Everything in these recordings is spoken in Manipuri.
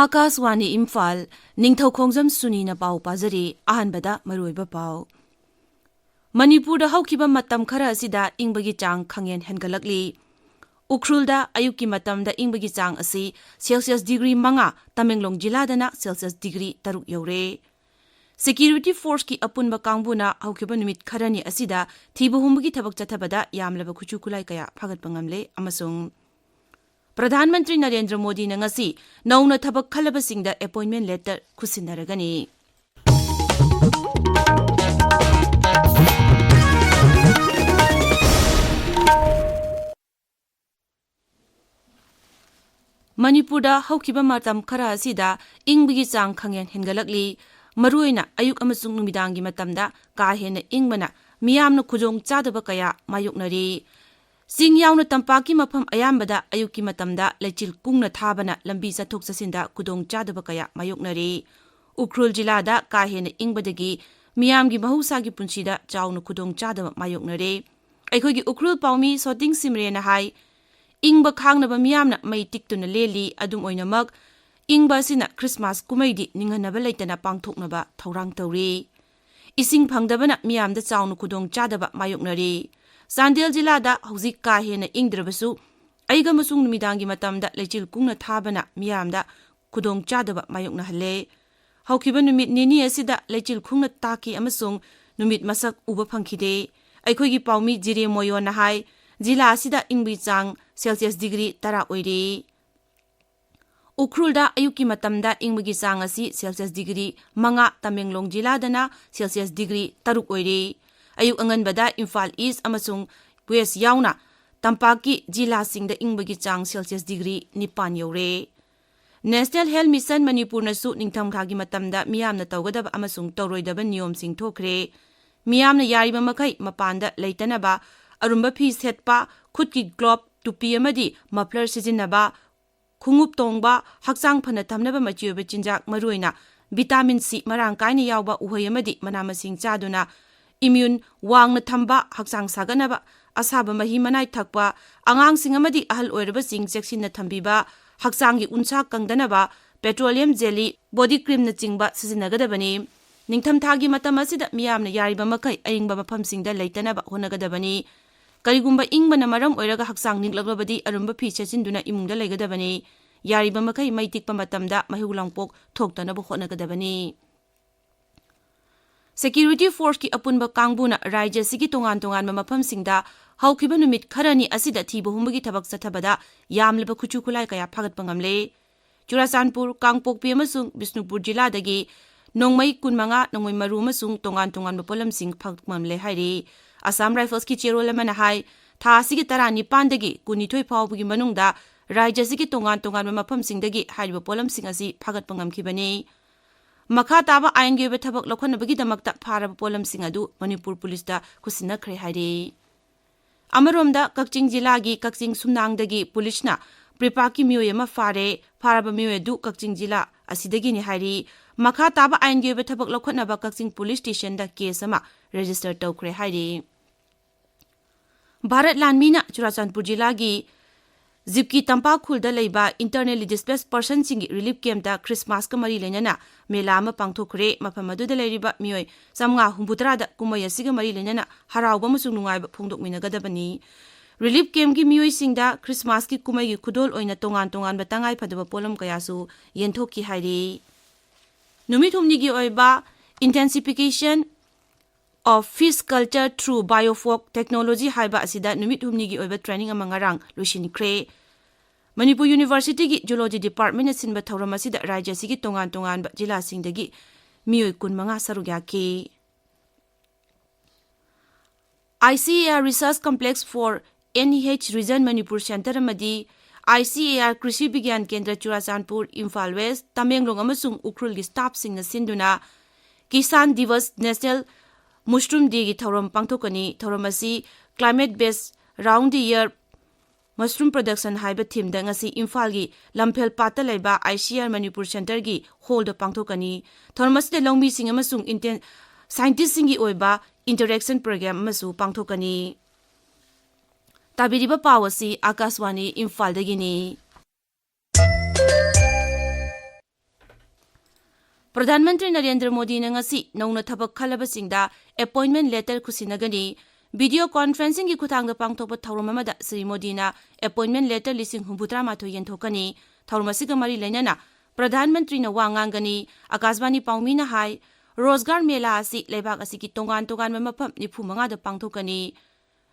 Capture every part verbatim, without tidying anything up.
ꯑꯥꯀꯥꯁꯋꯥꯅꯤ ꯏꯝꯐꯥꯜ, ꯅꯤꯡꯊꯧꯈꯣꯡꯖꯝ ꯁꯨꯅꯤꯅ ꯄꯥꯎ ꯄꯥꯖꯔꯤ꯫ ꯑꯍꯥꯟꯕꯗ ꯃꯔꯨꯑꯣꯏꯕ ꯄꯥꯎ꯫ ꯃꯅꯤꯄꯨꯔꯗ ꯍꯧꯈꯤꯕ ꯃꯇꯝ ꯈꯔ ꯑꯁꯤꯗ ꯏꯪꯕꯒꯤ ꯆꯥꯡ ꯈꯪꯍꯦꯟ ꯍꯦꯟꯒꯠꯂꯛꯂꯤ꯫ ꯎꯈ꯭ꯔꯨꯜꯗ ꯑꯌꯨꯛꯀꯤ ꯃꯇꯝꯗ ꯏꯪꯕꯒꯤ ꯆꯥꯡ ꯑꯁꯤ ꯁꯦꯜꯁꯤꯌꯁ ꯗꯤꯒ꯭ꯔꯤ ꯃꯉꯥ, ꯇꯃꯦꯡꯂꯣꯡ ꯖꯤꯂꯥꯗꯅ ꯁꯦꯜꯁꯤꯌꯁ ꯗꯤꯒ꯭ꯔꯤ ꯇꯔꯨꯛ ꯌꯧꯔꯦ꯫ ꯁꯦꯀ꯭ꯌꯨꯔꯤꯇꯤ ꯐꯣꯔꯁꯀꯤ ꯑꯄꯨꯟꯕ ꯀꯥꯡꯕꯨꯅ ꯍꯧꯈꯤꯕ ꯅꯨꯃꯤꯠ ꯈꯔꯅꯤ ꯑꯁꯤꯗ ꯊꯤꯕ ꯍꯨꯝꯕꯒꯤ ꯊꯕꯛ ꯆꯠꯊꯕꯗ ꯌꯥꯝꯂꯕ ꯈꯨꯠꯁꯨ ꯈꯨꯠꯂꯥꯏ ꯀꯌꯥ ꯐꯥꯒꯠꯄ ꯉꯝꯂꯦ ꯑꯃꯁꯨꯡ ꯄ꯭ꯔꯙꯥꯟ ꯃꯟꯇ꯭ꯔꯤ ꯅꯔꯦꯟꯗ꯭ꯔ ꯃꯣꯗꯤꯅ ꯉꯁꯤ ꯅꯧꯅ ꯊꯕꯛ ꯈꯜꯂꯕꯁꯤꯡꯗ ꯑꯦꯄꯣꯏꯟꯃꯦꯟ ꯂꯦꯇꯔ ꯈꯨꯠꯁꯤꯟꯅꯔꯒꯅꯤ꯫ ꯃꯅꯤꯄꯨꯔꯗ ꯍꯧꯈꯤꯕ ꯃꯇꯝ ꯈꯔ ꯑꯁꯤꯗ ꯏꯪꯕꯒꯤ ꯆꯥꯡ ꯈꯪꯍꯦꯟ ꯍꯦꯟꯒꯠꯂꯛꯂꯤ꯫ ꯃꯔꯨꯑꯣꯏꯅ ꯑꯌꯨꯛ ꯑꯃꯁꯨꯡ ꯅꯨꯃꯤꯗꯥꯡꯒꯤ ꯃꯇꯝꯗ ꯀꯥ ꯍꯦꯟꯅ ꯏꯪꯕꯅ ꯃꯤꯌꯥꯝꯅ ꯈꯨꯗꯣꯡ ꯆꯥꯗꯕ ꯀꯌꯥ ꯃꯥꯌꯣꯛꯅꯔꯤ꯫ ꯆꯤꯡ ꯌꯥꯎꯅ ꯇꯝꯄꯥꯛꯀꯤ ꯃꯐꯝ ꯑꯌꯥꯝꯕꯗ ꯑꯌꯨꯛꯀꯤ ꯃꯇꯝꯗ ꯂꯩꯆꯤꯜ ꯀꯨꯡꯅ ꯊꯥꯕꯅ ꯂꯝꯕꯤ ꯆꯠꯊꯣꯛ ꯆꯠꯁꯤꯟꯗ ꯈꯨꯗꯣꯡ ꯆꯥꯗꯕ ꯀꯌꯥ ꯃꯥꯌꯣꯛꯅꯔꯤ꯫ ꯎꯈ꯭ꯔꯨꯜ ꯖꯤꯂꯥꯗ ꯀꯥ ꯍꯦꯟꯅ ꯏꯪꯕꯗꯒꯤ ꯃꯤꯌꯥꯝꯒꯤ ꯃꯍꯧꯁꯥꯒꯤ ꯄꯨꯟꯁꯤꯗ ꯆꯥꯎꯅ ꯈꯨꯗꯣꯡ ꯆꯥꯗꯕ ꯃꯥꯌꯣꯛꯅꯔꯦ꯫ ꯑꯩꯈꯣꯏꯒꯤ ꯎꯈ꯭ꯔꯨꯜ ꯄꯥꯎꯃꯤ ꯁꯣꯇꯤꯡ ꯁꯤꯝꯔꯦꯅ ꯍꯥꯏ, ꯏꯪꯕ ꯈꯥꯡꯅꯕ ꯃꯤꯌꯥꯝꯅ ꯃꯩ ꯇꯤꯛꯇꯨꯅ ꯂꯦꯜꯂꯤ꯫ ꯑꯗꯨꯝ ꯑꯣꯏꯅꯃꯛ, ꯏꯪꯕ ꯑꯁꯤꯅ ꯈ꯭ꯔꯤꯁꯃꯥꯁ ꯀꯨꯝꯍꯩꯗꯤ ꯅꯤꯡꯍꯟꯅꯕ ꯂꯩꯇꯅ ꯄꯥꯡꯊꯣꯛꯅꯕ ꯊꯧꯔꯥꯡ ꯇꯧꯔꯤ꯫ ꯏꯁꯤꯡ ꯐꯪꯗꯕꯅ ꯃꯤꯌꯥꯝꯗ ꯆꯥꯎꯅ ꯈꯨꯗꯣꯡ ꯆꯥꯗꯕ ꯃꯥꯌꯣꯛꯅꯔꯤ꯫ ꯆꯥꯟꯗꯦꯜ ꯖꯤꯂꯥꯗ ꯍꯧꯖꯤꯛ ꯀꯥ ꯍꯦꯟꯅ ꯏꯪꯗ꯭ꯔꯕꯁꯨ, ꯑꯌꯨꯛ ꯑꯃꯁꯨꯡ ꯅꯨꯃꯤꯗꯥꯡꯒꯤ ꯃꯇꯝꯗ ꯂꯩꯆꯤꯜ ꯀꯨꯡꯅ ꯊꯥꯕꯅ ꯃꯤꯌꯥꯝꯗ ꯈꯨꯗꯣꯡ ꯆꯥꯗꯕ ꯃꯥꯌꯣꯛꯅꯍꯜꯂꯦ꯫ ꯍꯧꯈꯤꯕ ꯅꯨꯃꯤꯠ ꯅꯤꯅꯤ ꯑꯁꯤꯗ ꯂꯩꯆꯤꯜ ꯈꯨꯡꯅ ꯇꯥꯈꯤ ꯑꯃꯁꯨꯡ ꯅꯨꯃꯤꯠ ꯃꯁꯛ ꯎꯕ ꯐꯪꯈꯤꯗꯦ꯫ ꯑꯩꯈꯣꯏꯒꯤ ꯄꯥꯎꯃꯤ ꯖꯤꯔꯦ ꯃꯣꯌꯣꯟꯅ ꯍꯥꯏ, ꯖꯤꯂꯥ ꯑꯁꯤꯗ ꯏꯪꯕꯒꯤ ꯆꯥꯡ ꯁꯦꯜꯁꯤꯌꯁ ꯗꯤꯒ꯭ꯔꯤ ꯇꯔꯥ ꯑꯣꯏꯔꯤ꯫ ꯎꯈ꯭ꯔꯨꯜꯗ ꯑꯌꯨꯛꯀꯤ ꯃꯇꯝꯗ ꯏꯪꯕꯒꯤ ꯆꯥꯡ ꯑꯁꯤ ꯁꯦꯜꯁꯤꯌꯁ ꯗꯤꯒ꯭ꯔꯤ ꯃꯉꯥ, ꯇꯃꯦꯡꯂꯣꯡ ꯖꯤꯂꯥꯗꯅ ꯁꯦꯜꯁꯤꯌꯁ ꯗꯤꯒ꯭ꯔꯤ ꯇꯔꯨꯛ ꯑꯣꯏꯔꯤ꯫ ꯑꯌꯨꯛ ꯑꯉꯟꯕꯗ ꯏꯝꯐꯥꯜ ꯏꯁ ꯑꯃꯁꯨꯡ ꯋꯦꯁ ꯌꯥꯎꯅ ꯇꯝꯄꯥꯛꯀꯤ ꯖꯤꯂꯥꯁꯤꯡꯗ ꯏꯪꯕꯒꯤ ꯆꯥꯡ ꯁꯦꯜꯁꯤꯌꯁ ꯗꯤꯒ꯭ꯔꯤ ꯅꯤꯄꯥꯟ ꯌꯧꯔꯦ꯫ ꯅꯦꯁꯅꯦꯜ ꯍꯦꯜꯊ ꯃꯤꯁꯟ ꯃꯅꯤꯄꯨꯔꯅꯁꯨ ꯅꯤꯡꯊꯝꯊꯥꯒꯤ ꯃꯇꯝꯗ ꯃꯤꯌꯥꯝꯅ ꯇꯧꯒꯗꯕ ꯑꯃꯁꯨꯡ ꯇꯧꯔꯣꯏꯗꯕ ꯅꯤꯌꯣꯝꯁꯤꯡ ꯊꯣꯛꯈ꯭ꯔꯦ꯫ ꯃꯤꯌꯥꯝꯅ ꯌꯥꯔꯤꯕ ꯃꯈꯩ ꯃꯄꯥꯟꯗ ꯂꯩꯇꯅꯕ, ꯑꯔꯨꯝꯕ ꯐꯤ ꯁꯦꯠꯄ, ꯈꯨꯠꯀꯤ ꯒ꯭ꯂꯣꯚ, ꯇꯨꯄꯤ ꯑꯃꯗꯤ ꯃꯐ꯭ꯂꯔ ꯁꯤꯖꯤꯟꯅꯕ, ꯈꯣꯡꯎꯞ ꯇꯣꯡꯕ, ꯍꯛꯆꯥꯡ ꯐꯅ ꯊꯝꯅꯕ ꯃꯆꯤ ꯑꯣꯏꯕ ꯆꯤꯟꯖꯥꯛ, ꯃꯔꯨꯑꯣꯏꯅ ꯚꯤꯇꯥꯃꯤꯟ ꯁꯤ ꯃꯔꯥꯡ ꯀꯥꯏꯅ ꯌꯥꯎꯕ ꯎꯍꯩ ꯑꯃꯗꯤ ꯃꯅꯥ ꯃꯁꯤꯡ ꯆꯥꯗꯨꯅ ꯏꯝꯃ꯭ꯌꯨꯟ ꯋꯥꯡꯅ ꯊꯝꯕ, ꯍꯛꯆꯥꯡ ꯁꯥꯒꯠꯅꯕ, ꯑꯁꯥꯕ ꯃꯍꯤ ꯃꯅꯥꯏ ꯊꯛꯄ, ꯑꯉꯥꯡꯁꯤꯡ ꯑꯃꯗꯤ ꯑꯍꯜ ꯑꯣꯏꯔꯕꯁꯤꯡ ꯆꯦꯛꯁꯤꯟꯅ ꯊꯝꯕꯤꯕ, ꯍꯛꯆꯥꯡꯒꯤ ꯎꯟꯁꯥ ꯀꯪꯗꯅꯕ, petroleum jelly, body creamꯅꯆꯤꯡꯕ ꯁꯤꯖꯤꯟꯅꯒꯗꯕꯅꯤ꯫ ꯅꯤꯡꯊꯝꯊꯥꯒꯤ ꯃꯇꯝ ꯑꯁꯤꯗ ꯃꯤꯌꯥꯝꯅ ꯌꯥꯔꯤꯕ ꯃꯈꯩ ꯑꯏꯪꯕ ꯃꯐꯝꯁꯤꯡꯗ ꯂꯩꯇꯅꯕ ꯍꯣꯠꯅꯒꯗꯕꯅꯤ꯫ ꯀꯔꯤꯒꯨꯝꯕ ꯏꯪꯕꯅ ꯃꯔꯝ ꯑꯣꯏꯔꯒ ꯍꯛꯆꯥꯡ ꯅꯤꯛꯂꯛꯂꯕꯗꯤ ꯑꯔꯨꯝꯕ ꯐꯤ ꯁꯦꯠꯆꯤꯟꯗꯨꯅ ꯏꯃꯨꯡꯗ ꯂꯩꯒꯗꯕꯅꯤ꯫ ꯌꯥꯔꯤꯕ ꯃꯈꯩ ꯃꯩ ꯇꯤꯛꯄ ꯃꯇꯝꯗ ꯃꯩꯍꯧ ꯂꯥꯡꯄꯣꯛ ꯊꯣꯛꯇꯅꯕ ꯍꯣꯠꯅꯒꯗꯕꯅꯤ꯫ Security forceꯀꯤ ꯑꯄꯨꯟꯕ ꯀꯥꯡꯕꯨꯅ ꯔꯥꯖ꯭ꯌ ꯑꯁꯤꯒꯤ ꯇꯣꯉꯥꯟ ꯇꯣꯉꯥꯟꯕ ꯃꯐꯝꯁꯤꯡꯗ ꯍꯧꯈꯤꯕ ꯅꯨꯃꯤꯠ ꯈꯔꯅꯤ ꯑꯁꯤꯗ ꯊꯤꯕ ꯍꯨꯝꯕꯒꯤ ꯊꯕꯛ ꯆꯠꯊꯕꯗ ꯌꯥꯝꯂꯕ ꯈꯨꯠꯁꯨ ꯈꯨꯠꯂꯥꯏ ꯀꯌꯥ ꯐꯥꯒꯠꯄ ꯉꯝꯂꯦ꯫ ꯆꯨꯔꯥꯆꯥꯟꯄꯨꯔ, ꯀꯥꯡꯄꯣꯛꯄꯤ ꯑꯃꯁꯨꯡ ꯕꯤꯁꯅꯨꯄꯨꯔ ꯖꯤꯂꯥꯗꯒꯤ ꯅꯣꯡꯃꯩ ꯀꯨꯟꯃꯉꯥ, ꯅꯣꯡꯃꯩ ꯃꯔꯨ ꯑꯃꯁꯨꯡ ꯇꯣꯉꯥꯟ ꯇꯣꯉꯥꯟꯕ ꯄꯣꯠꯂꯝꯁꯤꯡ ꯐꯥꯒꯠꯄ ꯉꯝꯂꯦ ꯍꯥꯏꯔꯤ꯫ ꯑꯁꯥꯝ ꯔꯥꯏꯐꯜꯁꯀꯤ ꯆꯦꯔꯣꯜ ꯑꯃꯅ ꯍꯥꯏ, ꯊꯥ ꯑꯁꯤꯒꯤ ꯇꯔꯥꯅꯤꯄꯥꯟꯗꯒꯤ ꯀꯨꯟꯅꯤꯊꯣꯏ ꯐꯥꯎꯕꯒꯤ ꯃꯅꯨꯡꯗ ꯔꯥꯖ꯭ꯌ ꯑꯁꯤꯒꯤ ꯇꯣꯉꯥꯟ ꯇꯣꯉꯥꯟꯕ ꯃꯐꯝꯁꯤꯡꯗꯒꯤ ꯍꯥꯏꯔꯤꯕ ꯄꯣꯠꯂꯝꯁꯤꯡ ꯑꯁꯤ ꯐꯥꯒꯠꯄ ꯉꯝꯈꯤꯕꯅꯤ꯫ ꯃꯈꯥ ꯇꯥꯕ ꯑꯥꯏꯟꯒꯤ ꯑꯣꯏꯕ ꯊꯕꯛ ꯂꯧꯈꯠꯅꯕꯒꯤꯗꯃꯛꯇ ꯐꯥꯔꯕ ꯄꯣꯠꯂꯝꯁꯤꯡ ꯑꯗꯨ ꯃꯅꯤꯄꯨꯔ ꯄꯨꯂꯤꯁꯇ ꯈꯨꯠꯁꯤꯟꯅꯈ꯭ꯔꯦ ꯍꯥꯏꯔꯤ꯫ ꯑꯃꯔꯣꯝꯗ, ꯀꯛꯆꯤꯡ ꯖꯤꯂꯥꯒꯤ ꯀꯛꯆꯤꯡ ꯁꯨꯝꯅꯥꯡꯗꯒꯤ ꯄꯨꯂꯤꯁꯅ ꯄ꯭ꯔꯤꯄꯥꯛꯀꯤ ꯃꯤꯑꯣꯏ ꯑꯃ ꯐꯥꯔꯦ꯫ ꯐꯥꯔꯕ ꯃꯤꯑꯣꯏ ꯑꯗꯨ ꯀꯛꯆꯤꯡ ꯖꯤꯂꯥ ꯑꯁꯤꯗꯒꯤꯅꯤ ꯍꯥꯏꯔꯤ꯫ ꯃꯈꯥ ꯇꯥꯕ ꯑꯥꯏꯟꯒꯤ ꯑꯣꯏꯕ ꯊꯕꯛ ꯂꯧꯈꯠꯅꯕ ꯀꯛꯆꯤꯡ ꯄꯨꯂꯤꯁ ꯁ꯭ꯇꯦꯁꯟꯗ ꯀꯦꯁ ꯑꯃ ꯔꯦꯖꯤꯁꯇꯔ ꯇꯧꯈ꯭ꯔꯦ ꯍꯥꯏꯔꯤ꯫ ꯚꯥꯔꯠ ꯂꯥꯟꯃꯤꯅ ꯆꯨꯔꯥꯆꯥꯟꯄꯨꯔ ꯖꯤꯂꯥꯒꯤ ꯖꯤꯞꯀꯤ ꯇꯝꯄꯥꯛ ꯈꯨꯜꯗ ꯂꯩꯕ internally displaced personꯁꯤꯡꯒꯤ ꯔꯤꯂꯤꯐ ꯀꯦꯝꯞꯇ ꯈ꯭ꯔꯤꯁꯃꯥꯁꯀ ꯃꯔꯤ ꯂꯩꯅꯅ ꯃꯦꯂꯥ ꯑꯃ ꯄꯥꯡꯊꯣꯛꯈ꯭ꯔꯦ꯫ ꯃꯐꯝ ꯑꯗꯨꯗ ꯂꯩꯔꯤꯕ ꯃꯤꯑꯣꯏ ꯆꯥꯝꯃꯉꯥ ꯍꯨꯝꯐꯨꯇꯔꯥꯗ ꯀꯨꯝꯍꯩ ꯑꯁꯤꯒ ꯃꯔꯤ ꯂꯩꯅꯅ ꯍꯔꯥꯎꯕ ꯑꯃꯁꯨꯡ ꯅꯨꯡꯉꯥꯏꯕ ꯐꯣꯡꯗꯣꯛꯃꯤꯟꯅꯒꯗꯕꯅꯤ꯫ ꯔꯤꯂꯤꯐ ꯀꯦꯝꯞꯀꯤ ꯃꯤꯑꯣꯏꯁꯤꯡꯗ ꯈ꯭ꯔꯤꯁꯃꯥꯁꯀꯤ ꯀꯨꯝꯍꯩꯒꯤ ꯈꯨꯗꯣꯜ ꯑꯣꯏꯅ ꯇꯣꯉꯥꯟ ꯇꯣꯉꯥꯟꯕ ꯇꯉꯥꯏ ꯐꯗꯕ ꯄꯣꯠꯂꯝ ꯀꯌꯥꯁꯨ ꯌꯦꯟꯊꯣꯛꯈꯤ ꯍꯥꯏꯔꯤ꯫ ꯅꯨꯃꯤꯠ ꯍꯨꯝꯅꯤꯒꯤ ꯑꯣꯏꯕ Intensification of Fish Culture through Biofloc Technology ꯍꯥꯏꯕ ꯑꯁꯤꯗ ꯅꯨꯃꯤꯠ ꯍꯨꯝꯅꯤꯒꯤ ꯑꯣꯏꯕ training ꯑꯃ ꯉꯔꯥꯡ ꯂꯣꯏꯁꯤꯟꯈ꯭ꯔꯦ꯫ ꯃꯅꯤꯄꯨꯔ ꯌꯨꯅꯤꯚꯔꯁꯤꯇꯤꯒꯤ ꯖꯨꯂꯣꯖꯤ ꯗꯤꯄꯥꯔꯠꯃꯦꯟꯅ ꯁꯤꯟꯕ ꯊꯧꯔꯝ ꯑꯁꯤꯗ ꯔꯥꯖ꯭ꯌ ꯑꯁꯤꯒꯤ ꯇꯣꯉꯥꯟ ꯇꯣꯉꯥꯟꯕ ꯖꯤꯂꯥꯁꯤꯡꯗꯒꯤ ꯃꯤꯑꯣꯏ ꯀꯨꯟꯃꯉꯥ ꯁꯔꯨꯛ ꯌꯥꯈꯤ꯫ ICAR Research Complex for NEH Region Manipur Center ꯑꯃꯗꯤ ICAR ꯀ꯭ꯔꯤꯁꯤ ꯕꯤꯒ꯭ꯌꯥꯟ ꯀꯦꯟꯗ꯭ꯔ ꯆꯨꯔꯥꯆꯥꯟꯄꯨꯔ, ꯏꯝꯐꯥꯜ ꯋꯦꯁ, ꯇꯃꯦꯡꯂꯣꯡ ꯑꯃꯁꯨꯡ ꯎꯈ꯭ꯔꯨꯜꯒꯤ staffꯁꯤꯡꯅ ꯁꯤꯟꯗꯨꯅ ꯀꯤꯁꯥꯟ ꯗꯤꯋꯁ National Mushroom Dayꯒꯤ ꯊꯧꯔꯝ ꯄꯥꯡꯊꯣꯛꯀꯅꯤ꯫ ꯊꯧꯔꯝ ꯑꯁꯤ Climate Based Round the Year Mushroom Production ꯍꯥꯏꯕ themeꯗ ꯉꯁꯤ ꯏꯝꯐꯥꯜꯒꯤ ꯂꯝꯐꯦꯜ ꯄꯥꯠꯇ ꯂꯩꯕ ICAR ꯃꯅꯤꯄꯨꯔ Centreꯒꯤ hallꯗ ꯄꯥꯡꯊꯣꯛꯀꯅꯤ꯫ ꯊꯧꯔꯝ ꯑꯁꯤꯗ ꯂꯧꯃꯤꯁꯤꯡ ꯑꯃꯁꯨꯡ inten-, scientistꯁꯤꯡꯒꯤ ꯑꯣꯏꯕ interaction program ꯑꯃꯁꯨ ꯄꯥꯡꯊꯣꯛꯀꯅꯤ꯫ ꯇꯥꯕꯤꯔꯤꯕ ꯄꯥꯎ ꯑꯁꯤ ꯑꯥꯀꯥꯁꯕꯥꯅꯤ ꯏꯝꯐꯥꯜꯗꯒꯤꯅꯤ꯫ ꯄ꯭ꯔꯙꯥꯟ ꯃꯟꯇ꯭ꯔꯤ ꯅꯔꯦꯟꯗ꯭ꯔ ꯃꯣꯗꯤꯅ ꯉꯁꯤ ꯅꯧꯅ ꯊꯕꯛ ꯈꯜꯂꯕꯁꯤꯡꯗ ꯑꯦꯄꯣꯏꯟꯃꯦꯟ ꯂꯦꯇꯔ ꯈꯨꯠꯁꯤꯟꯅꯒꯅꯤ꯫ ꯚꯤꯗꯤꯑꯣ ꯀꯣꯟꯐ꯭ꯔꯦꯟꯁꯤꯡꯒꯤ ꯈꯨꯠꯊꯥꯡꯗ ꯄꯥꯡꯊꯣꯛꯄ ꯊꯧꯔꯝ ꯑꯃꯗ ꯁ꯭ꯔꯤ ꯃꯣꯗꯤꯅ ꯑꯦꯄꯣꯏꯟꯃꯦꯟ ꯂꯦꯇꯔ ꯂꯤꯁꯤꯡ ꯍꯨꯝꯐꯨꯇꯔꯥ ꯃꯥꯊꯣꯏ ꯌꯦꯟꯊꯣꯛꯀꯅꯤ꯫ ꯊꯧꯔꯝ ꯑꯁꯤꯒ ꯃꯔꯤ ꯂꯩꯅꯅ ꯄ꯭ꯔꯙꯥꯟ ꯃꯟꯇ꯭ꯔꯤꯅ ꯋꯥ ꯉꯥꯡꯒꯅꯤ꯫ ꯑꯀꯥꯁꯕꯥꯅꯤ ꯄꯥꯎꯃꯤꯅ ꯍꯥꯏ, ꯔꯣꯖꯒꯥꯔ ꯃꯦꯂꯥ ꯑꯁꯤ ꯂꯩꯕꯥꯛ ꯑꯁꯤꯒꯤ ꯇꯣꯉꯥꯟ ꯇꯣꯉꯥꯟꯕ ꯃꯐꯝ ꯅꯤꯐꯨ ꯃꯉꯥꯗ ꯄꯥꯡꯊꯣꯛꯀꯅꯤ꯫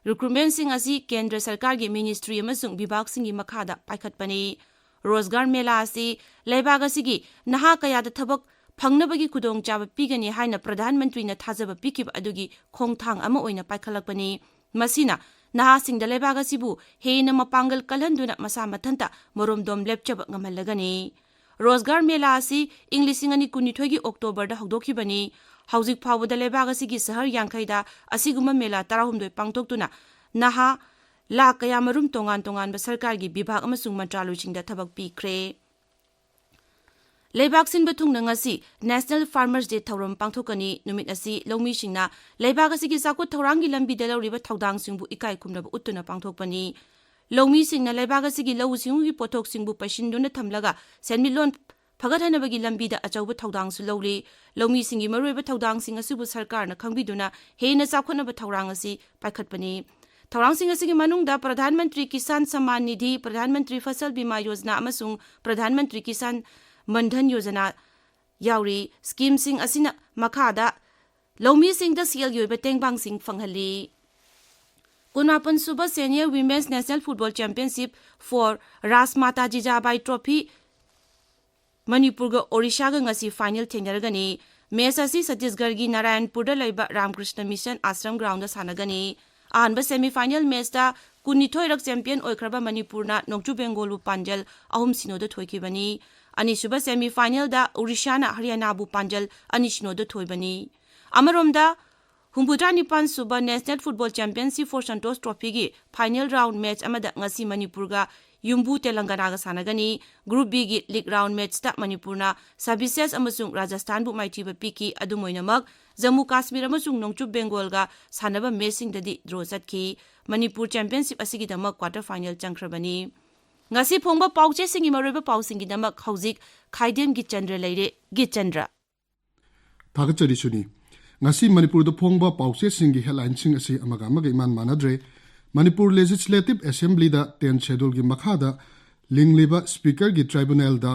ꯔꯤꯀ꯭ꯔꯨꯠꯃꯦꯟꯁꯤꯡ ꯑꯁꯤ ꯀꯦꯟꯗ꯭ꯔ ꯁꯔꯀꯥꯔꯒꯤ ꯃꯤꯅꯤꯁꯇ꯭ꯔꯤ ꯑꯃꯁꯨꯡ ꯕꯤꯚꯥꯒꯁꯤꯡꯒꯤ ꯃꯈꯥꯗ ꯄꯥꯏꯈꯠꯄꯅꯤ꯫ ꯔꯣꯖꯒꯥꯔ ꯃꯦꯂꯥ ꯑꯁꯤ ꯂꯩꯕꯥꯛ ꯑꯁꯤꯒꯤ ꯅꯍꯥ ꯀꯌꯥꯗ ꯊꯕꯛ ꯐꯪꯅꯕꯒꯤ ꯈꯨꯗꯣꯡꯆꯥꯕ ꯄꯤꯒꯅꯤ ꯍꯥꯏꯅ ꯄ꯭ꯔꯙꯥꯟ ꯃꯟꯇ꯭ꯔꯤꯅ ꯊꯥꯖꯕ ꯄꯤꯈꯤꯕ ꯑꯗꯨꯒꯤ ꯈꯣꯡꯊꯥꯡ ꯑꯃ ꯑꯣꯏꯅ ꯄꯥꯏꯈꯠꯂꯛꯄꯅꯤ꯫ ꯃꯁꯤꯅ ꯅꯍꯥꯁꯤꯡꯗ ꯂꯩꯕꯥꯛ ꯑꯁꯤꯕꯨ ꯍꯦꯟꯅ ꯃꯄꯥꯡꯒꯜ ꯀꯜꯍꯟꯗꯨꯅ ꯃꯁꯥ ꯃꯊꯟꯇ ꯃꯔꯣꯝꯗꯣꯝ ꯂꯦꯞꯆꯕ ꯉꯝꯍꯜꯂꯒꯅꯤ꯫ ꯔꯣꯖꯒꯥꯔ ꯃꯦꯂꯥ ꯑꯁꯤ ꯏꯪ ꯂꯤꯁꯤꯡ ꯑꯅꯤ ꯀꯨꯟꯅꯤꯊꯣꯏꯒꯤ ꯑꯣꯛꯇꯣꯕꯔꯗ ꯍꯧꯗꯣꯛꯈꯤꯕꯅꯤ꯫ ꯍꯧꯖꯤꯛ ꯐꯥꯎꯕꯗ ꯂꯩꯕꯥꯛ ꯑꯁꯤꯒꯤ ꯁꯍꯔ ꯌꯥꯡꯈꯩꯗ ꯑꯁꯤꯒꯨꯝꯕ ꯃꯦꯂꯥ ꯇꯔꯥꯍꯨꯝꯗꯣꯏ ꯄꯥꯡꯊꯣꯛꯇꯨꯅ ꯅꯍꯥ ꯂꯥꯈ ꯀꯌꯥꯃꯔꯨꯝ ꯇꯣꯉꯥꯟ ꯇꯣꯉꯥꯟꯕ ꯁꯔꯀꯥꯔꯒꯤ ꯕꯤꯚꯥꯒ ꯑꯃꯁꯨꯡ ꯃꯟꯇ꯭ꯔꯥꯂꯣꯏꯁꯤꯡꯗ ꯊꯕꯛ ꯄꯤꯈ꯭ꯔꯦ꯫ ꯂꯩꯕꯥꯛ ꯁꯤꯟꯕ ꯊꯨꯡꯅ ꯉꯁꯤ National Farmers Day ꯊꯧꯔꯝ ꯄꯥꯡꯊꯣꯛꯀꯅꯤ꯫ ꯅꯨꯃꯤꯠ ꯑꯁꯤ ꯂꯧꯃꯤꯁꯤꯡꯅ ꯂꯩꯕꯥꯛ ꯑꯁꯤꯒꯤ ꯆꯥꯎꯈꯠ ꯊꯧꯔꯥꯡꯒꯤ ꯂꯝꯕꯤꯗ ꯂꯧꯔꯤꯕ ꯊꯧꯗꯥꯡꯁꯤꯡꯕꯨ ꯏꯀꯥꯏ ꯈꯨꯝꯅꯕ ꯎꯠꯇꯨꯅ ꯄꯥꯡꯊꯣꯛꯄꯅꯤ꯫ ꯂꯧꯃꯤꯁꯤꯡꯅ ꯂꯩꯕꯥꯛ ꯑꯁꯤꯒꯤ ꯂꯧꯎ ꯁꯤꯡꯎꯒꯤ ꯄꯣꯠꯊꯣꯛꯁꯤꯡꯕꯨ ꯄꯩꯁꯤꯟꯗꯨꯅ ꯊꯝꯂꯒ ꯁꯦꯟꯃꯤꯠꯂꯣꯟ ꯐꯒꯠꯍꯟꯅꯕꯒꯤ ꯂꯝꯕꯤꯗ ꯑꯆꯧꯕ ꯊꯧꯗꯥꯡꯁꯨ ꯂꯧꯔꯤ꯫ ꯂꯧꯃꯤꯁꯤꯡꯒꯤ ꯃꯔꯨꯑꯣꯏꯕ ꯊꯧꯗꯥꯡꯁꯤꯡ ꯑꯁꯤꯕꯨ ꯁꯔꯀꯥꯔꯅ ꯈꯪꯕꯤꯗꯨꯅ ꯍꯦꯟꯅ ꯆꯥꯎꯈꯠꯅꯕ ꯊꯧꯔꯥꯡ ꯑꯁꯤ ꯄꯥꯏꯈꯠꯄꯅꯤ꯫ ꯊꯧꯔꯥꯡꯁꯤꯡ ꯑꯁꯤꯒꯤ ꯃꯅꯨꯡꯗ ꯄ꯭ꯔꯙꯥꯟ ꯃꯟꯇ꯭ꯔꯤ ꯀꯤꯁꯥꯟ ꯁꯝꯃꯥꯟ ꯅꯤꯙꯤ, ꯄ꯭ꯔꯙꯥꯟ ꯃꯟꯇ꯭ꯔꯤ ꯐꯁꯜ ꯕꯤꯃꯥ ꯌꯣꯖꯅꯥ ꯑꯃꯁꯨꯡ ꯄ꯭ꯔꯙꯥꯟ ꯃꯟꯇ꯭ꯔꯤ ꯀꯤꯁꯥꯟ ꯃꯟꯙꯟ ꯌꯣꯖꯅꯥ ꯌꯥꯎꯔꯤ꯫ ꯁ꯭ꯀꯤꯝꯁꯤꯡ ꯑꯁꯤꯅ ꯃꯈꯥꯗ ꯂꯧꯃꯤꯁꯤꯡꯗ ꯁꯦꯜꯒꯤ ꯑꯣꯏꯕ ꯇꯦꯡꯕꯥꯡꯁꯤꯡ ꯐꯪꯍꯜꯂꯤ꯫ ꯀꯨꯟꯃꯥꯄꯟ ꯁꯨꯕ Senior Women's National Football Championship for Rajmata Jijabai Trophy ꯃꯅꯤꯄꯨꯔꯒ ꯑꯣꯔꯤꯁꯥꯒ ꯉꯁꯤ ꯐꯥꯏꯅꯦꯜ ꯊꯦꯡꯅꯔꯒꯅꯤ꯫ ꯃꯦꯆ ꯑꯁꯤ ꯁꯠꯇꯤꯁꯒꯔꯒꯤ ꯅꯥꯔꯥꯌꯟꯄꯨꯔꯗ ꯂꯩꯕ ꯔꯥꯃꯀ꯭ꯔꯤꯁꯅ ꯃꯤꯁꯟ ꯑꯥꯁ꯭ꯔꯝ ꯒ꯭ꯔꯥꯎꯟꯗ ꯁꯥꯟꯅꯒꯅꯤ꯫ ꯑꯍꯥꯟꯕ ꯁꯦꯃꯤ ꯐꯥꯏꯅꯦꯜ ꯃꯦꯆꯇ ꯀꯨꯟꯅꯤꯊꯣꯏꯔꯛ ꯆꯦꯝꯄꯤꯌꯟ ꯑꯣꯏꯈ꯭ꯔꯕ ꯃꯅꯤꯄꯨꯔꯅ ꯅꯣꯡꯆꯨꯞ ꯕꯦꯡꯒꯣꯜꯕꯨ ꯄꯥꯟꯖꯜ ꯑꯍꯨꯝ ꯁꯤꯅꯣꯗ ꯊꯣꯏꯈꯤꯕꯅꯤ꯫ ꯑꯅꯤꯁꯨꯕ ꯁꯦꯃꯤ ꯐꯥꯏꯅꯦꯜꯗ ꯑꯣꯔꯤꯁꯥꯅ ꯍꯔꯤꯌꯥꯅꯥꯕꯨ ꯄꯥꯟꯖꯜ ꯑꯅꯤ ꯁꯤꯅꯣꯗ ꯊꯣꯏꯕꯅꯤ꯫ ꯑꯃꯔꯣꯝꯗ, ꯍꯨꯝꯐꯨꯇꯔꯥ ꯅꯤꯄꯥꯟ ꯁꯨꯕ National Football Championship for Santosh Trophyꯒꯤ ꯐꯥꯏꯅꯦꯜ ꯔꯥꯎꯟ ꯃꯦꯆ ꯑꯃꯗ ꯉꯁꯤ ꯃꯅꯤꯄꯨꯔꯒ ꯌꯨꯝꯕꯨ ꯇꯦꯂꯪꯒꯅꯥꯒ ꯁꯥꯟꯅꯒꯅꯤ꯫ Group Bꯒꯤ ꯂꯤꯒ ꯔꯥꯎꯟ ꯃꯦꯆꯇ ꯃꯅꯤꯄꯨꯔꯅ ꯁꯔꯚꯤꯁꯦꯁ ꯑꯃꯁꯨꯡ ꯔꯥꯖꯁꯊꯥꯟꯕꯨ ꯃꯥꯏꯊꯤꯕ ꯄꯤꯈꯤ꯫ ꯑꯗꯨꯝ ꯑꯣꯏꯅꯃꯛ, ꯖꯝꯃꯨ ꯀꯥꯁꯃꯤꯔ ꯑꯃꯁꯨꯡ ꯅꯣꯡꯆꯨꯞ ꯕꯦꯡꯒꯣꯜꯒ ꯁꯥꯟꯅꯕ ꯃꯦꯆꯁꯤꯡꯗꯗꯤ ꯗ꯭ꯔꯣ ꯆꯠꯈꯤ꯫ ꯃꯅꯤꯄꯨꯔ ꯆꯦꯝꯄꯤꯌꯟꯁꯤꯞ ꯑꯁꯤꯒꯤꯗꯃꯛ ꯀ꯭ꯋꯥꯇꯔ ꯐꯥꯏꯅꯦꯜ ꯆꯪꯈ꯭ꯔꯕꯅꯤ꯫ ꯉꯁꯤ ꯐꯣꯡꯕ ꯄꯥꯎꯆꯦꯁꯤꯡꯒꯤ ꯃꯔꯨꯑꯣꯏꯕ ꯄꯥꯎꯁꯤꯡꯒꯤꯗꯃꯛ ꯍꯧꯖꯤꯛ ꯈꯥꯏꯗꯦꯝ ꯒꯤꯆꯟꯗ꯭ꯔ ꯂꯩꯔꯦ꯫ ꯒꯤꯆꯟꯗ꯭ꯔ꯫ ꯊꯥꯒꯠꯆꯔꯤ ꯁꯨꯅꯤ꯫ ꯉꯁꯤ ꯃꯅꯤꯄꯨꯔꯗ ꯐꯣꯡꯕ ꯄꯥꯎꯆꯦꯁꯤꯡꯒꯤ ꯍꯦꯗꯂꯥꯏꯟꯁꯤꯡ ꯑꯁꯤ ꯑꯃꯒ ꯑꯃꯒ ꯏꯃꯥꯟ ꯃꯥꯟꯅꯗ꯭ꯔꯦ꯫ ꯃꯅꯤꯄꯨꯔ ꯂꯦꯖꯤꯁꯂꯦꯇꯤꯚ ꯑꯦꯁꯦꯝꯕ꯭ꯂꯤꯗ ꯇꯦꯟ ꯁꯦꯗꯨꯜꯒꯤ ꯃꯈꯥꯗ ꯂꯤꯡꯂꯤꯕ ꯁ꯭ꯄꯤꯀꯔꯒꯤ ꯇ꯭ꯔꯥꯏꯕꯨꯅꯦꯜꯗ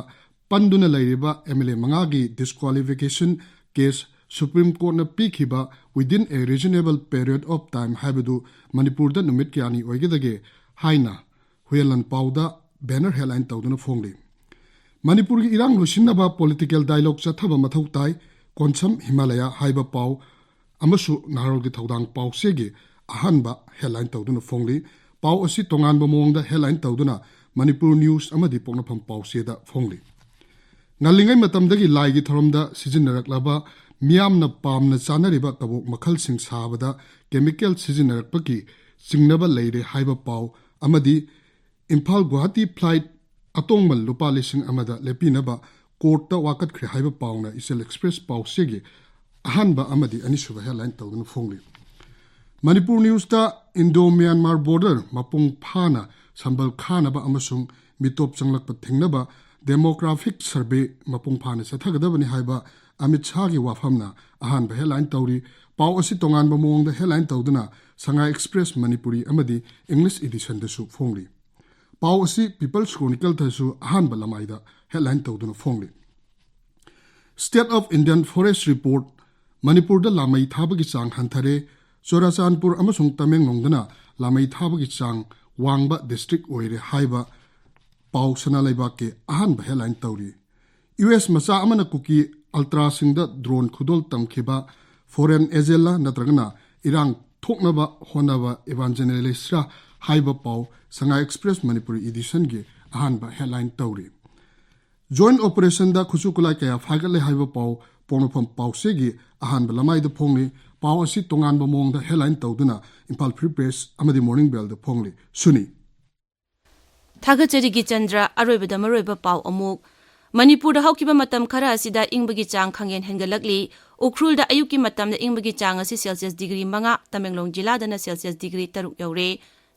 ꯄꯟꯗꯨꯅ ꯂꯩꯔꯤꯕ ꯑꯦꯝ ꯑꯦꯜ ꯑꯦ ꯃꯉꯥꯒꯤ ꯗꯤꯁꯀ꯭ꯋꯥꯂꯤꯐꯤꯀꯦꯁꯟ ꯀꯦꯁ ꯁꯨꯄ꯭ꯔꯤꯝ ꯀꯣꯔꯠꯅ ꯄꯤꯈꯤꯕ within a reasonable period of time ꯍꯥꯏꯕꯗꯨ ꯃꯅꯤꯄꯨꯔꯗ ꯅꯨꯃꯤꯠ ꯀꯌꯥꯅꯤ ꯑꯣꯏꯒꯗꯒꯦ ꯍꯥꯏꯅ ꯍꯨꯌꯦꯟꯂꯟ ꯄꯥꯎꯗ ꯕꯦꯅꯔ ꯍꯦꯗꯂꯥꯏꯟ ꯇꯧꯗꯨꯅ ꯐꯣꯡꯂꯤ꯫ ꯃꯅꯤꯄꯨꯔꯒꯤ ꯏꯔꯥꯡ ꯂꯣꯏꯁꯤꯟꯅꯕ ꯄꯣꯂꯤꯇꯤꯀꯦꯜ ꯗꯥꯏꯂꯣꯒ ꯆꯠꯊꯕ ꯃꯊꯧ ꯇꯥꯏ, ꯀꯣꯟꯁꯝ ꯍꯤꯃꯥꯂꯌꯥ ꯍꯥꯏꯕ ꯄꯥꯎ ꯑꯃꯁꯨ ꯅꯍꯥꯔꯣꯜꯒꯤ ꯊꯧꯗꯥꯡ ꯄꯥꯎꯆꯦꯒꯤ ꯑꯍꯥꯟꯕ ꯍꯦꯗꯂꯥꯏꯟ ꯇꯧꯗꯨꯅ ꯐꯣꯡꯂꯤ꯫ ꯄꯥꯎ ꯑꯁꯤ ꯇꯣꯉꯥꯟꯕ ꯃꯑꯣꯡꯗ ꯍꯦꯗꯂꯥꯏꯟ ꯇꯧꯗꯨꯅ ꯃꯅꯤꯄꯨꯔ ꯅ꯭ꯌꯨꯁ ꯑꯃꯗꯤ ꯄꯣꯛꯅꯐꯝ ꯄꯥꯎꯆꯦꯗ ꯐꯣꯡꯂꯤ꯫ ꯉꯜꯂꯤꯉꯩ ꯃꯇꯝꯗꯒꯤ ꯂꯥꯏꯒꯤ ꯊꯧꯔꯝꯗ ꯁꯤꯖꯤꯟꯅꯔꯛꯂꯕ ꯃꯤꯌꯥꯝꯅ ꯄꯥꯝꯅ ꯆꯥꯅꯔꯤꯕ ꯀꯕꯣꯛ ꯃꯈꯜꯁꯤꯡ ꯁꯥꯕꯗ ꯀꯦꯃꯤꯀꯦꯜ ꯁꯤꯖꯤꯟꯅꯔꯛꯄꯒꯤ ꯆꯤꯡꯅꯕ ꯂꯩꯔꯦ ꯍꯥꯏꯕ ꯄꯥꯎ ꯑꯃꯗꯤ ꯏꯝꯐꯥꯜ ꯒꯨꯋꯥꯍꯥꯇꯤ ꯐ꯭ꯂꯥꯏꯠ ꯑꯇꯣꯡꯃꯜ ꯂꯨꯄꯥ ꯂꯤꯁꯤꯡ ꯑꯃꯗ ꯂꯦꯞꯄꯤꯅꯕ ꯀꯣꯔꯠꯇ ꯋꯥꯀꯠꯈ꯭ꯔꯦ ꯍꯥꯏꯕ ꯄꯥꯎꯅ ꯏꯆꯦꯜ ꯑꯦꯛꯁꯄ꯭ꯔꯦꯁ ꯄꯥꯎꯆꯦꯒꯤ ꯑꯍꯥꯟꯕ ꯑꯃꯗꯤ ꯑꯅꯤꯁꯨꯕ ꯍꯦꯗꯂꯥꯏꯟ ꯇꯧꯗꯨꯅ ꯐꯣꯡꯂꯤ꯫ ꯃꯅꯤꯄꯨꯔ ꯅ꯭ꯌꯨꯁꯇ ꯏꯟꯗꯣ ꯃ꯭ꯌꯥꯟꯃꯥꯔ ꯕꯣꯔꯗꯔ ꯃꯄꯨꯡ ꯐꯥꯅ ꯁꯝꯕꯜ ꯈꯥꯅꯕ ꯑꯃꯁꯨꯡ ꯃꯤꯇꯣꯞ ꯆꯪꯂꯛꯄ ꯊꯤꯡꯅꯕ ꯗꯦꯃꯣꯒ꯭ꯔꯥꯐꯤꯛ ꯁꯔꯚꯦ ꯃꯄꯨꯡ ꯐꯥꯅ ꯆꯠꯊꯒꯗꯕꯅꯤ ꯍꯥꯏꯕ ꯑꯃꯤꯠ ꯁꯥꯍꯒꯤ ꯋꯥꯐꯝꯅ ꯑꯍꯥꯟꯕ ꯍꯦꯗꯂꯥꯏꯟ ꯇꯧꯔꯤ꯫ ꯄꯥꯎ ꯑꯁꯤ ꯇꯣꯉꯥꯟꯕ ꯃꯑꯣꯡꯗ ꯍꯦꯗꯂꯥꯏꯟ ꯇꯧꯗꯨꯅ ꯁꯉꯥꯏ ꯑꯦꯛꯁꯄ꯭ꯔꯦꯁ ꯃꯅꯤꯄꯨꯔꯤ ꯑꯃꯗꯤ ꯏꯪꯂꯤꯁ ꯏꯗꯤꯁꯟꯗꯁꯨ ꯐꯣꯡꯂꯤ꯫ ꯄꯥꯎ ꯑꯁꯤ ꯄꯤꯄꯜꯁ ꯀ꯭ꯔꯣꯅꯤꯀꯜꯗꯁꯨ ꯑꯍꯥꯟꯕ ꯂꯃꯥꯏꯗ ꯍꯦꯗꯂꯥꯏꯟ ꯇꯧꯗꯨꯅ ꯐꯣꯡꯂꯤ꯫ State of Indian Forest Report, ꯃꯅꯤꯄꯨꯔꯗ ꯂꯥꯃꯩ ꯊꯥꯕꯒꯤ ꯆꯥꯡ ꯍꯟꯊꯔꯦ꯫ ꯆꯨꯔꯥꯆꯥꯟꯄꯨꯔ ꯑꯃꯁꯨꯡ ꯇꯃꯦꯡꯂꯣꯡꯗꯅ ꯂꯥꯃꯩ ꯊꯥꯕꯒꯤ ꯆꯥꯡ ꯋꯥꯡꯕ ꯗꯤꯁꯇ꯭ꯔꯤꯛ ꯑꯣꯏꯔꯦ ꯍꯥꯏꯕ ꯄꯥꯎ ꯁꯅꯥ ꯂꯩꯕꯥꯛꯀꯤ ꯑꯍꯥꯟꯕ ꯍꯦꯗꯂꯥꯏꯟ ꯇꯧꯔꯤ꯫ ꯌꯨ ꯑꯦꯁ ꯃꯆꯥ ꯑꯃꯅ ꯀꯨꯀꯤ ꯑꯜꯇ꯭ꯔꯥꯁꯤꯡꯗ ꯗ꯭ꯔꯣꯟ ꯈꯨꯗꯣꯜ ꯇꯝꯈꯤꯕ ꯐꯣꯔꯦꯟ ꯑꯦꯖꯦꯟꯂ ꯅꯠꯇ꯭ꯔꯒꯅ ꯏꯔꯥꯡ ꯊꯣꯛꯅꯕ ꯍꯣꯠꯅꯕ ꯏꯚꯥꯟꯖꯦꯂꯤꯁ꯭ꯔꯥ ꯍꯥꯏꯕ ꯄꯥꯎ ꯁꯉꯥꯏ ꯑꯦꯛꯁꯄ꯭ꯔꯦꯁ ꯃꯅꯤꯄꯨꯔꯤ ꯏꯗꯤꯁꯟꯒꯤ ꯑꯍꯥꯟꯕ ꯍꯦꯗꯂꯥꯏꯟ ꯇꯧꯔꯤ꯫ ꯖꯣꯏꯟ ꯑꯣꯄꯔꯦꯁꯟꯗ ꯈꯨꯠꯁꯨ ꯈꯨꯠꯂꯥꯏ ꯀꯌꯥ ꯐꯥꯒꯠꯂꯦ ꯍꯥꯏꯕ ꯄꯥꯎ ꯄꯣꯛꯅꯐꯝ ꯄꯥꯎꯆꯦꯒꯤ ꯑꯍꯥꯟꯕ ꯂꯃꯥꯏꯗ ꯐꯣꯡꯂꯤ꯫ ꯄꯥꯎ ꯑꯁꯤ ꯇꯣꯉꯥꯟꯕ ꯃꯑꯣꯡꯗ ꯍꯦꯗꯂꯥꯏꯟ ꯇꯧꯗꯨꯅ ꯏꯝꯐꯥꯜ ꯐ꯭ꯔꯤ ꯄ꯭ꯔꯦꯁ ꯑꯃꯗꯤ ꯃꯣꯔꯅꯤꯡ ꯕꯦꯜꯗ ꯐꯣꯡꯂꯤ꯫ ꯁꯨꯅꯤ꯫ ꯊꯥꯒꯠꯆꯔꯤ ꯒꯤꯆꯟꯗ꯭ꯔ꯫ ꯑꯔꯣꯏꯕꯗ ꯃꯔꯨꯑꯣꯏꯕ ꯄꯥꯎ ꯑꯃꯨꯛ꯫ ꯃꯅꯤꯄꯨꯔꯗ ꯍꯧꯈꯤꯕ ꯃꯇꯝ ꯈꯔ ꯑꯁꯤꯗ ꯏꯪꯕꯒꯤ ꯆꯥꯡ ꯈꯪꯍꯦꯟ ꯍꯦꯟꯒꯠꯂꯛꯂꯤ꯫ ꯎꯈ꯭ꯔꯨꯜꯗ ꯑꯌꯨꯛꯀꯤ ꯃꯇꯝꯗ ꯏꯪꯕꯒꯤ ꯆꯥꯡ ꯑꯁꯤ ꯁꯦꯜꯁꯤꯌꯁ ꯗꯤꯒ꯭ꯔꯤ ꯃꯉꯥ, ꯇꯃꯦꯡꯂꯣꯡ ꯖꯤꯂꯥꯗꯅ ꯁꯦꯜꯁꯤꯌꯁ ꯗꯤꯒ꯭ꯔꯤ ꯇꯔꯨꯛ ꯌꯧꯔꯦ꯫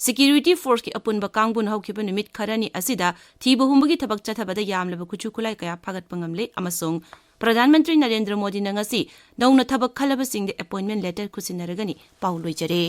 ꯁꯦꯀ꯭ꯌꯨꯔꯤꯇꯤ ꯐꯣꯔꯁꯀꯤ ꯑꯄꯨꯟꯕ ꯀꯥꯡꯕꯨꯅ ꯍꯧꯈꯤꯕ ꯅꯨꯃꯤꯠ ꯈꯔꯅꯤ ꯑꯁꯤꯗ ꯊꯤꯕ ꯍꯨꯝꯕꯒꯤ ꯊꯕꯛ ꯆꯠꯊꯕꯗ ꯌꯥꯝꯂꯕ ꯈꯨꯠꯁꯨ ꯈꯨꯠꯂꯥꯏ ꯀꯌꯥ ꯐꯥꯒꯠꯄ ꯉꯝꯂꯦ ꯑꯃꯁꯨꯡ ꯄ꯭ꯔꯙꯥꯟ ꯃꯟꯇ꯭ꯔꯤ ꯅꯔꯦꯟꯗ꯭ꯔ ꯃꯣꯗꯤꯅ ꯉꯁꯤ ꯅꯧꯅ ꯊꯕꯛ ꯈꯜꯂꯕꯁꯤꯡꯗ ꯑꯦꯄꯣꯏꯟꯃꯦꯟ ꯂꯦꯇꯔ ꯈꯨꯠꯁꯤꯟꯅꯔꯒꯅꯤ꯫ ꯄꯥꯎ ꯂꯣꯏꯖꯔꯦ꯫